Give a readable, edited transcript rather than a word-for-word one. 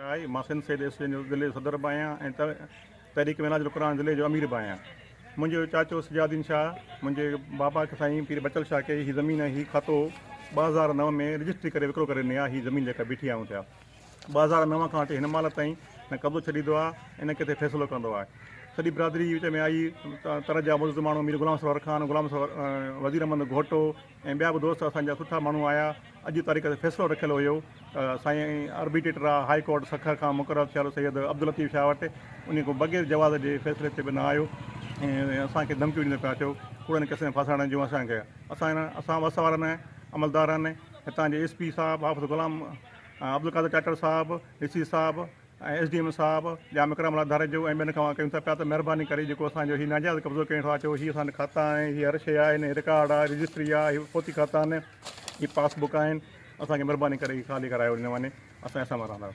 آهي. مان سنڌ سيد ايسوسيئيشن جو ضلعي جو صدر به آهيان ۽ تحريڪ منهاج القرآن ضلعي جو امير به آهيان. منهنجو چاچو سجادين شاهه منهنجي بابا کي سائين پير بچل شاهه کي هي زمين ۽ هي کاتو 2009 ۾ رجسٽري ڪري وڪرو ڪري ڏني آهي. هي زمين جيڪا بيٺي آهيون ٿيا 2009 کان وٺي هن مهل تائين نه قبضو ڇڏيندو آهي ۽ نه ڪٿي فيصلو ڪندو آهي. سڄي برادري وچ ۾ آئي تر جا معزز ماڻهو مير غلام سرور خان، غلام سرور وزير احمد گهوٽو ۽ ٻيا به دوست اسان جا سٺا ماڻهو آيا. اڄ جي تاريخ تي فيصلو رکيل هيو ته سائين آربيٽريٽر هاء ڪورٽ سکر کان مقرر ٿيل سيد عبداللطيف شاهه وٽ انهي کان بغير جواز جي فيصلي تي به نه آيو ۽ اسان کي ڌمڪيون ڏيندو پيا اچو ڪوڙن ڪيسن ۾ ڦاسائڻ جون اسان کي اسان اسان وس وارن عملدارن هتان جي ايس پي صاحب حافظ غلام عبدالقادر چاچڙ صاحب ڊي سي صاحب ۽ ايس ڊي ايم صاحب ڄام اڪرام الله ڌاريجو ۽ ٻين کان ڪيون ٿا پيا ته مهرباني ڪري جيڪو اسان جو هي ناجائز قبضو ڪيو ٿا اچو هي اسان وٽ کاتا آهن هي هر شيء آهي هن رڪارڊ آهي رجسٽري آهي هي فوتي کاتا آهن هي پاس بڪ آهن اسان کي مهرباني ڪري هي خالي ڪرايو ڏنو وڃي اسان اسان مان رهندا.